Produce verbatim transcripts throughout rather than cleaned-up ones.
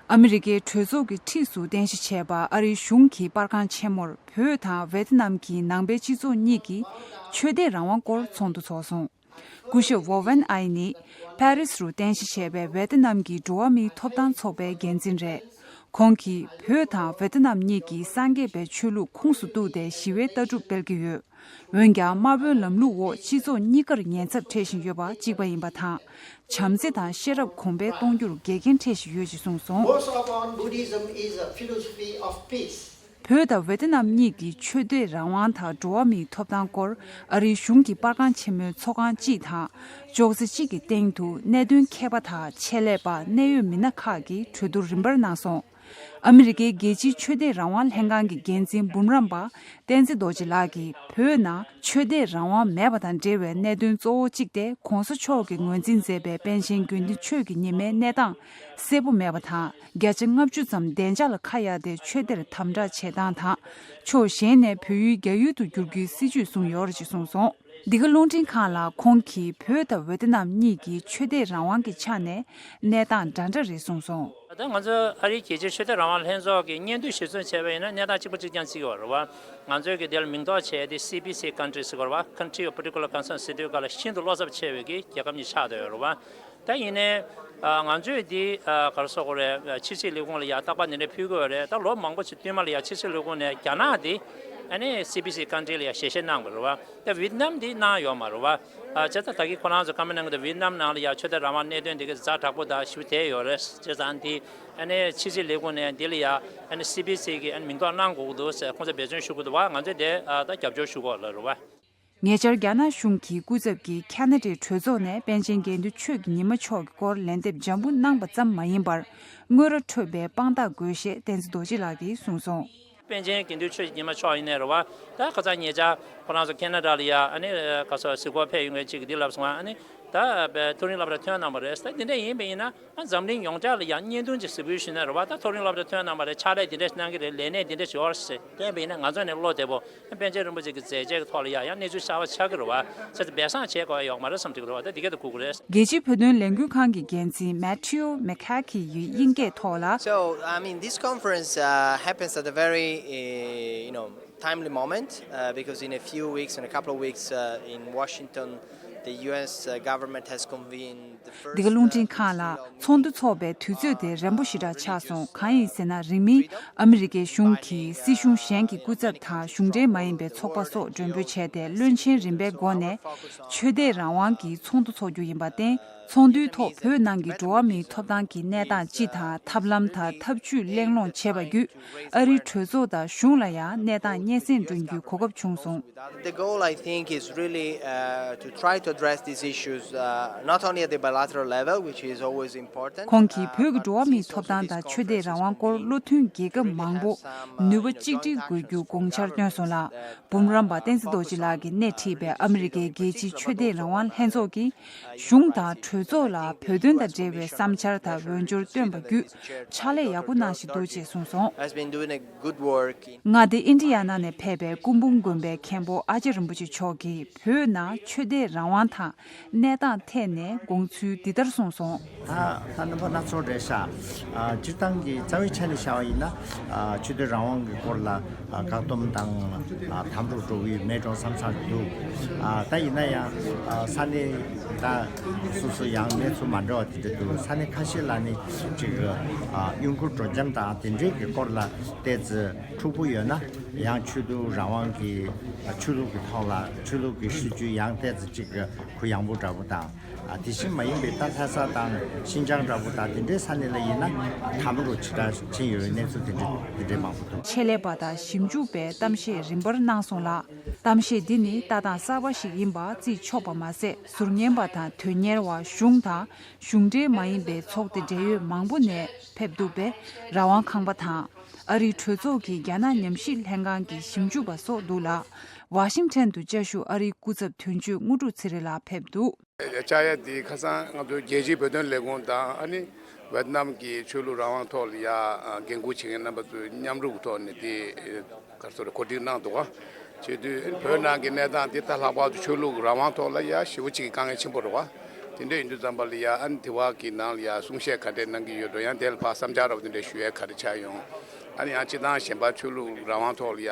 ཨ་མི་རི་ཀའི་གྲོས་ཚོགས་ཀྱི་འཁྲིས་སུ་རྟེན་གཞི་བྱས་པ་ཨ་རིའི་གཞུང་གི་པར་ཁང་ཆེན་མོར་བོད་དང་ཝེ་ཏི་ནམ་གྱི་ནང་པའི་སྤྱི་ཚོགས་གཉིས་ཀྱིས་ཆོས་དད་རང་དབང་སྐོར་ཚོགས་འདུ་ཚོགས་སོང་། སྐུ་ཞབས་ཝོ་ཝན་ཨའི་ནི་པེ་རིས་རུ་རྟེན་གཞི་བྱས་པའི་ཝེ་ཏི་ནམ་གྱི་འགྲོ་བ་མིའི་ཐོབ་ཐང་ཚོགས་པའི་འགན་འཛིན་རེད། ཁོང་གིས་བོད་དང་ཝེ་ཏི་ནམ་གཉིས་ཀྱིས་སངས་རྒྱས་པའི་ཆོས་ལུགས་ཁོངས་སུ་གཏུགས་ཏེ་ཞི་བའི་ལྟ་གྲུབ་སྤེལ་གྱི་ཡོད། འོན་ཀྱང་། དམར་པོའི་ལམ་ལུགས་འོག་སྤྱི་ཚོགས་གཉིས་ཀར་ཉེན་ཚབས་འཕྲད་བཞིན་ཡོད་པ་གཅིག་པ་ཡིན་པ་དང་། བྱམས་བརྩེ་དང་ཤེས་རབ་གོང་འཕེལ་གཏོང་རྒྱུར་འགལ་རྐྱེན་འཕྲད་བཞིན་ཡོད་ཅེས་གསུངས་སོང་། Most of our Buddhism is a philosophy of peace. བོད་དང་ཝེ་ཏི་ནམ་གཉིས་ཀྱི་ཆོས་དད་རང་དབང་དང་འགྲོ་བ་མིའི་ཐོབ་ཐང་སྐོར་ཨ་རིའི་གཞུང་གི་པར་ཁང་ཆེན་མོའི་ཚོགས་ཁང་གཅིག་དང་། ཅོག་ཙེ་གཅིག་གི་སྟེང་དུ་གནད་དོན་མཁས་པ་དང་ཆེད་ལས་པ་གནད་ཡོད་མི་སྣ་ཁག་གིས་གྲོས་བསྡུར་རིམ་པར་གནང་སོང་། ཨ་མི་རི་ཀའི་རྒྱལ་སྤྱིའི་ཆོས་དད་རང་དབང་ལྷན་ཁང་གི་འགན་འཛིན་འབུམ་རམས་པ་བསྟན་འཛིན་རྡོ་རྗེ་ལགས་ཀྱིས་བོད་ནང་ཆོས་དད་རང་དབང་མེད་པ་དང་འབྲེལ་བའི་གནད་དོན་གཙོ་བོ་གཅིག་སྟེ། ༸གོང་ས་མཆོག་གིས་ངོས་འཛིན་མཛད་པའི་པཎ་ཆེན་དགེ་འདུན་ཆོས་ཀྱི་ཉི་མའི་གནས་སྟངས་གསལ་པོ་མེད་པ་དང་། བརྒྱ་ཆ་ལྔ་བཅུ་ཙམ་བདེ་འཇགས་ལ་ཁ་གཡར་ཏེ་ཆོས་དད་དམ་དྲག་བྱེད་སྟངས་དང་། ཕྱོགས་གཞན་ནས་བོད་ཡུལ་རྒྱ་ཡུལ་དུ་བསྒྱུར་རྒྱུའི་སྲིད་ཇུས་བཟུང་ཡོད་རེད་ཅེས་གསུངས་སོང་། འདི་ག་རླུང་འཕྲིན་ཁང་ལ་ཁོང་གིས་བོད་དང་ཝེ་ཏི་ནམ་གཉིས་ཀྱི་ཆོས་དད་རང་དབང་གི་ཆ་ནས་གནས་སྟངས་འདྲ་འདྲ་རེད་གསུངས་སོང་། ད་ང་ཚོ་ཨ་རིའི་རྒྱལ་སྤྱིའི་ཆོས་དད་རང་དབང་ལྷན་ཚོགས་ཀྱིས་སྙན་ཐོ་ཞིག་བཟོས་བྱས་པ་ཡིན་ན་གནས་སྟངས་གཅིག་པ་གཅིག་རྐྱང་བརྩི་གི་ཡོད་རེད་བ། ང་ཚོའི་གི་དེ་ལ་མིང་འདོགས་བྱས་ཏེ་སི་པི་སི་ཀན་ཊི་རི་ཟེར་གི་ཡོད་རེད་བ། Country of Particular Concern ཟེར་དུས་སྒང་ལ་ཤིན་ཏུ་བློ་འཚབ་ཆེ་བའི་གི་རྒྱལ་ཁབ་གཉིས་ཆགས་བསྡད་ཡོད་རེད་བ། ད་ཡིན་ནའི་ཨ་ང་ཚོས་འདི་ཨ་ག་རེ་ཟེར་དགོས་རེད། ཕྱི་སྲིད་ལས་ཁུངས་ལ་ཡ་རྟག་པར་འདི་འདྲ་ཕུལ་གི་ཡོད་རེད། ད་ལོ་མང་པོ་ཞིག་བསྟུད་མར་ལ་ཡ་ཕྱི་སྲིད་ལས་ཁུངས་ནས་རྒྱ་ནག་འདི་ཨ་ནི་སི་པི་སི་ཀན་ཊི་རི་ལ་ཡ་ཞལ་བཞེས་གནང་བ་རེད་བ། ད་ཝེ་ཏི་ནམ་འདི་གནང་ཡོད་མ་རེད་བ། ཨ་བྱས་ཙང་ད་གིན་ཁོ་རང་ཚོ་བཀའ་མོལ་གནང་གི་འདུག་ཝེ་ཏི་ནམ་ནང་ལ་ཡ་ཆོས་དད་རང་དབང་གནད་དོན་འདི་གི་ཛ་དྲག་པོ་དང་ཞེ་པོ་དེ་ཡོད་རེད། བྱས་ཙང་འདི་ཨ་ནི་ཕྱི་སྲིད་ལས་ཁུངས་ནས་འདི་ལ་ཡ་ཨ་ནི་སི་པི་སི་གི་ཨ་ནི་མིང་འདོགས་གནང་དགོས་ཀྱི་འདུག་ཟེར་ཁོང་ཚོས་འབད་བརྩོན་ཞུ་གི་འདུག་བ། ང་ཚོས་དེ་ཨ་ད་རྒྱབ་སྐྱོར་ཞུ་དགོས་ལ་རེད་བ། ཉེ་ཆར་རྒྱ་ནག་གཞུང་གི་སྐུ་ཚབ་ཀྱིས་ཁ་ན་ཌའི་གྲོས་ཚོགས་ནས་པཎ་ཆེན་དགེ་འདུན་ཆོས་ཀྱི་ཉི་མ་མཆོག་གི་སྐོར་ལན་འདེབས་འཇམ་པོ་གནང་པ་ཙམ་མ་ཡིན་པར། དངོས་ར་འཕྲོད་པའི་དཔང་རྟགས་དགོས་ཞེས་བསྟན་འཛིན་རྡོ་རྗེ་ལགས་ཀྱིས་གསུངས་སོང་། པཎ་ཆེན་དགེ་འདུན་ཆོས་ཀྱི་ཉི་མ་མཆོག་ཡིན་ནའི་རེད་བ། ད་ཁ་སང་ཉེ་ཆར་ཁོ་རང་ཚོ་ཁ་ན་ཌ་ལ་ཡ་ཨ་ནི་ཁ་སང་གཟིགས་སྐོར་ཕེབས་ཡོང་མཁན་གཅིག་གིས་འདི་ལབ་སོང་། ཨ་ནི་ད་མཐོ་རིམ་སློབ་གྲྭ་ཐོན་གནང་བ་རེད། ད་འདི་འདྲ་ཡིན་པ་ཡིན་ན། ཨ་འཛམ་གླིང་ཡོངས་གྲགས་ལ་ཡང་བརྙན་ཐུང་ཅིག་གཟིགས་འབུལ་ཞུས་ན་རེད་བ། ད་མཐོ་རིམ་སློབ་གྲྭ་ཐོན་གནང་བ་རེད། ཕྱག་ལས་འདི་འདྲ་ཞིག་གནང་གི་རེད། ལས་གནས་འདི་འདྲ་ཞིག་ཡོད་རེད་ཟེར་བསྟན་པ་ཡིན་ན་ང་ཚོ་ནས་བློ་བདེ་པོ་པཎ་ཆེན་རིན་པོ་ཆེ་གི་མཛད་རྗེས་ཀྱི་ཐོག་ལ་ཡང་ཡང་གནས་ཚུལ་གསར་པ་ཆགས་ཀྱི་རེད་བ། བྱས་ཙང་སྦས་གསང་བྱེད་དགོས་ཡ་ཡོད་མ་རེད་བསམ་གྱི་རེད་བ། ད་འདི་སྐད་དུ་གོ་གི་རེད། རྒྱལ་སྤྱིའི་བོད་དོན་ལས་འགུལ་ཁང་གི་འགན་འཛིན་Matthew McCaughey ཡིས་དབྱིན་སྐད་ཐོག་ལ། So, I mean, this conference uh, happens at a very, uh, you know, timely moment uh, because in a few weeks, in a couple of weeks uh, in Washington, the U S uh, government has convened འདི་ག་རླུང་འཕྲིན་ཁང་ལ་ཚོགས་འདུ་འཚོགས་པའི་དུས་ཚོད་དེ་རན་པོ་ཞེ་དྲག་ཆགས་སོང་། གང་ཡིན་ཟེར་ན། རིང་མིན་ཨ་མི་རི་ཀའི་གཞུང་གིས་སྲིད་གཞུང་གཞན་གྱི་སྐུ་ཚབ་དང་གཞུང་འབྲེལ་མ་ཡིན་པའི་ཚོགས་པ་སོགས་མགྲོན་འབོད་བྱས་ཏེ། བློན་ཆེན་རིམ་པའི་སྒོ་ནས་ཆོས་དད་རང་དབང་གི་ཚོགས་འདུ་འཚོགས་རྒྱུ་ཡིན་པར་བརྟེན། ཚོགས་འདུའི་ཐོག་བོད་ནང་གི་འགྲོ་བ་མིའི་ཐོབ་ཐང་གི་གནས་སྟངས་སྤྱི་དང་། ཐབས་ལམ་དང་ཐབས་ཇུས་གླེང་སློང་བྱས་པ་བརྒྱུད། ཨ་རིའི་གྲོས་ཚོགས་དང་གཞུང་ལ་ཡང་གནས་སྟངས་སྙན་སེང་སྒྲོན་རྒྱུའི་གོ་སྐབས་བྱུང་སོང་། The goal, I think, is really uh, to try to address these issues uh, not only at the bilateral level, which is always important. ཁོང་གིས་བོད་ཀྱི་འགྲོ་བ་མིའི་ཐོབ་ཐང་དང་ཆོས་དད་རང་དབང་སྐོར་བློ་མཐུན་རྒྱལ་ཁབ་མང་པོ་ནུས་པ་གཅིག་སྒྲིལ་དགོས་རྒྱུ་དགོངས་འཆར་བཏོན་སོང་ལ། འབུམ་རམས་པ་བསྟན་འཛིན་རྡོ་རྗེ་ལགས་ཀྱིས་སྣེ་ཁྲིད་པའི་ཨ་མི་རི་ཀའི་རྒྱལ་སྤྱིའི་ཆོས་དད་རང་དབང་ལྷན་ཚོགས་ཀྱིས། གཞུང་དང་གྲོས་ཚོགས་ལ་བོད་དོན་དང་འབྲེལ་བའི་བསམ་འཆར་དང་འོས་སྦྱོར་བཏོན་པ་བརྒྱུད་ཕྱག་ལས་ཡག་པོ་གནང་བཞིན་འདུག་ཅེས་གསུངས་སོང་། Has been doing a good work in མངའ་སྡེ་ཨིན་ཌི་ཡ་ན་ནས་ཕེབས་པའི་སྐུ་འབུམ་དགོན་པའི་མཁན་པོ་ཨ་ཅེ་རིན་པོ་ཆེ་མཆོག་གིས་བོད་ནང་ཆོས་དད་རང་དབང་དང་གནས་སྟངས་ཐད་ནས་དགོངས་ཚུལ་འདི་ལྟར་གསུངས་སོང་། ད་ད་རྣམ་པ་སྣ་ཚོགས་རེད་ཤག་ཨ་སྤྱིར་བཏང་གི་རྩ་བའི་ཆ་ནས་བྱ་བ་ཡིན་ན། ཨ་ཆོས་དད་རང་དབང་གི་སྐོར་ལ་ཨ་བཀག་སྡོམ་དང་ཨ་དམ་དུ་འགྲོ་གི་མེད་འགྲོ་བསམ་བསམ་འདུག་ཨ་ད་ཡིན་ན་ཡང་ཨ་ས་གནས་ད་སོ་སོ་ཡང་གནས་ཚུལ་མ་འདྲ་བ་དེ་འདྲ་འདུག་ས་གནས་ཁ་ཤས་ལ་ནི་ཅིག་ཨ་གཡོ་འགུལ་སྤྲོ་འཆམ་དང་དེ་འདྲའི་གི་སྐོར་ལ་ཏོག་ཙམ་འཁྲུག་པོ་ཡོད་ན། ཡང་ཆོས་དད་རང་དབང་གི་ཨ་ཆོས་ལུགས་ཀྱི་ཐོག་ལ་ཆོས་ལུགས་ཀྱི་སྲིད་བྱུས་ཡང་ཏོག་ཙམ་ཅིག་གུ་ཡངས་པོ་འདྲ་པོ་དང་། ཨ་དེ་བཞིན་མ་ཡིན་པའི་ད་ལྷ་ས་དང་ཤིན་ཅང་འདྲ་པོ་དང་དེ་འདྲའི་ས་གནས་ལ་ཡིན་ན་ཨ་དམ་རུ་ཇི་ལྟར་ཕྱིན་ཡོད་པའི་གནས་ཚུལ་དེ་འདྲ་དེ་འདྲའི་མང་པོ་འདུག་ཆེད་ལས་པ་དང་ཞིབ་འཇུག་པས་གཏམ་བཤད་རིམ་པར་གནང་སོང་ལ། གཏམ་བཤད་འདི་ནི་ལྟ་སྟངས་གསར་པ་ཞིག་ཡིན་པ་བརྩིས་ཆོག་པ་མ་ཟད། ཟུར་ཉན་པ་དང་དོན་གཉེར་བ། གཞུང་དང་གཞུང་འབྲེལ་མ་ཡིན་པའི་ཚོགས་སྡེ་འབྲེལ་ཡོད་མང་པོ་ནས་ཕེབས་འདུག་པས། རང་དབང་ཁང་པ་དང་། ཨ་རིའི་གྲོས་ཚོགས་ཀྱི་རྒྱ་ནག་ཉམས་ཞིབ་ལྷན་ཁང་གི་ཞིབ་འཇུག་པ་སོགས་འདུག་ལ། ཝ་ཤིང་ཊོན་དུ་བཅའ་བཞུགས་ཨ་རིའི་སྐུ་ཚབ་དོན་གཅོད་དངོས་གྲུབ་ཚེ་རིང་ལགས་ཕེབས་འདུག་བཅར་ཡ་དེ་ཁ་སང་ང་ཚོ་རྒྱལ་སྤྱིའི་བོད་དོན་ལས་ཁུངས་དང་ཨ་ནི་ཝེ་ཏི་ནམ་གྱི་ཆོས་ལུགས་རང་དབང་ཐོག་ལ་ཡ་འགན་འཁུར་བྱེད་མཁན་རྣམ་པ་ཚོའི་མཉམ་རུབ་ཐོག་ནས་དེ་ག་རེ་ཟེར་གོ་སྒྲིག་གནང་འདུག་ག་བྱེད་དུས་བོད་ནང་གི་གནས་སྟངས་དེ་ད་ལྷག་པར་དུ་ཆོས་ལུགས་རང་དབང་ཐོག་ལ་ཡ་ཞེ་པོ་ཅིག་གི་དཀའ་ངལ་ཆེན་པོ་རེད་བ། དེ་འདྲ་ཡིན་དུས་ཙམ་པ་ལ་ཡ་ཨ་ནི་དེ་བ་གི་ནང་ལ་ཡ་གསུང་བཤད་ག་འདྲས་གནང་གི་ཡོད་འགྲོ། ཡང་དེ་ལ་ཕར་བསམ་འཆར་རོབ་དེ་འདྲས་ཞུ་ཡས་ག་རེ་ཆགས་ཡོང་། ཨ་ནི་ཡང་སྤྱི་བཏང་གཞན་པ་ཆོས་ལུགས་རང་དབང་ཐོག་ལ་ཡ་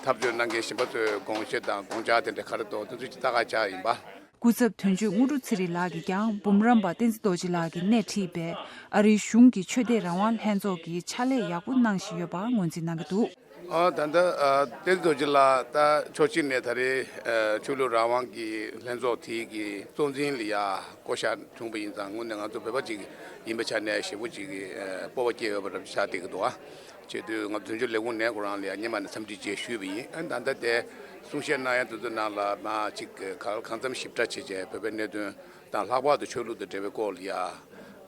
འཐབ་རྩོད་གནང་མཁན་གཞན་པ་ཚོའི་དགོངས་གཞི་དང་དགོངས་འཆར་དེ་འདྲ་ག་རེ་འདུག་དེ་ཚོ་ཅིག་ལྟ་ག་བཅར་ཡིན་པ། སྐུ་ཚབ་དོན་གཅོད་དངོས་གྲུབ་ཚེ་རིང་ལགས་ཀྱིས་ཀྱང་འབུམ་རམས་པ་བསྟན་འཛིན་རྡོ་རྗེ་ལགས་ཀྱིས་སྣེ་ཁྲིད་པའི་ཨ་རིའི་གཞུང་གི་ཆོས་དད་རང་དབང་ལྷན་ཚོགས་ཀྱི་ཕྱག་ལས་ཡག་པོ་གནང་བཞིན་ཡོད་པ་ངོས་འཛིན་གནང་གི་འདུག་ཨ་ད་ལྟ་ཨ་བསྟན་འཛིན་རྡོ་རྗེ་ལགས་ད་ཕྱོགས་གཅིག་ནས་ད་རེས་ཨ་ཆོས་ལུགས་རང་དབང་གི་ལྷན་ཚོགས་དེ་གི་གཙོ་འཛིན་ལ་ཡ་བསྐོ་བཞག་བྱུང་བ་ཡིན་ཙང་། དངོས་གནས་ང་ཚོ་བོད་པ་ཅིག་ཡིན་པའི་ཆ་ནས་ཞེ་པོ་ཅིག་གི་ཨ་སྤོབས་པ་སྐྱེ་འོས་པ་འདྲ་པོ་ཆགས་བསྡད་ཀྱི་འདུག་ཨ་བྱེད་དུས་ང་ཚོ་དོན་གཅོད་ལས་ཁུངས་ནས་ཁོ་རང་ལ་ཡ་སྔོན་མ་ནས་འཚམས་འདྲི་བཅས་ཞུས་པ་ཡིན། ཨ་ད་ལྟ་དེ་གསུང་བཤད་གནང་ཡ་དེ་ཚོ་ནང་ལ་མ་ཅིག་ག་གང་འཚམ་ཞིབ་ཕྲ་བྱས་བྱས་བོད་པའི་གནད་དོན་དང་། ལྷག་པར་དུ་ཆོས་ལུགས་དང་འབྲེལ་བའི་སྐོར་ལ་ཡ་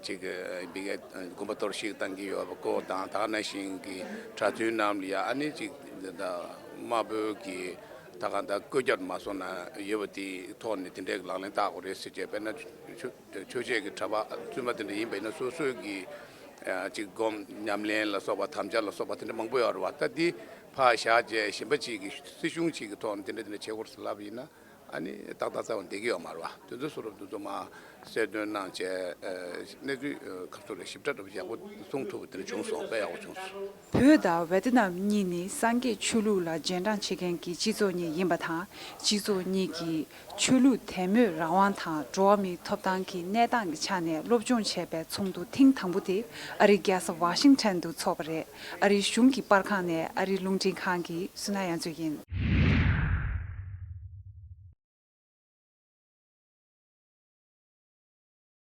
ཅིག་ཨ་འབི་གའི་དགོངས་པ་གཏོར་བཤིག་བཏང་གི་ཡོད་པའི་སྐོར་དང་། ད་ག་ནང་བཞིན་གྱི་གྲྭ་བཙུན་རྣམས་ལ་ཡ་ཨ་ནི་ཅིག་ད་དམར་པོའི་གི་ད་གང་ལྟར་བཀོད་རྒྱ་མ་སོང་ན་ཡོད་པ་དེའི་ཐོག་ནས་དེ་འདྲའི་ལག་ལེན་བསྟར་དགོས་རེད་ཟེར་བྱས། དཔེར་ན་ཆོས་ཆོས་བྱེད་ཀྱི་གྲྭ་པ་བཙུན་མ་དེ་འདྲ་ཡིན་པ་ཡིན་ན་སོ་སོའི་གི་ཨ་ཅིག་སྒོམ་ཉམས་ལེན་ལ་སོགས་པ་དམ་བཅའ་ལ་སོགས་པ་དེ་འདྲ་མང་པོ་ཡོད་རེད་བ། ད་འདི་ཕར་བཞག་བྱས་གཞན་པ་ཅིག་གི་སྲིད་གཞུང་ཅིག་གི་ཐོག་ནས་དེ་འདྲ་དེ་འདྲ་བྱེད་དགོས་ཟེར་ལབ་པ་ཡིན་ན། ཨ་ནི་ཏག་ཏག་རྩ་བ་བསྡད་ཀྱི་ཡོད་མ་རེད་བ། དེ་ཚོ་སོ་སོར་དེ་ཚོ་མ་གསལ་སྟོན་གནང་བྱས་ཨ་གནས་ཚུལ་ཨ་ག་ཚོད་རེད། ཞིབ་ཕྲ་འདྲ་པོ་ཡག་པོ་གསུང་ཐུབ་པ་དེ་འདྲ་བྱུང་སོང་། དཔེ་ཡག་པོ་བྱུང་སོང་། བོད་དང་ཝེ་ཏི་ནམ་གཉིས་ནི་སངས་རྒྱས་ཆོས་ལུགས་ལ་རྗེས་འབྲང་བྱེད་མཁན་གྱི་སྤྱི་ཚོགས་གཉིས་ཡིན་པ་དང་། སྤྱི་ཚོགས་གཉིས་ཀྱི་ཆོས་ལུགས་དད་མོས་རང་དབང་དང་འགྲོ་བ་མིའི་ཐོབ་ཐང་གི་གནས་སྟངས་ཀྱི་ཆ་ནས་སློབ་སྦྱོང་བྱས་པའི་ཚོགས་འདུ་ཐེངས་དང་པོ་དེ་ཨ་རིའི་རྒྱལ་ས་ཝ་ཤིང་ཊོན་དུ་འཚོགས་པ་རེད། ཨ་རིའི་གཞུང་གི་པར་ཁང་ནས་ཨ་རིའི་རླུང་འཕྲིན་ཁང་གི་སུ་ན་ཡ་མཚོ་ཡིན།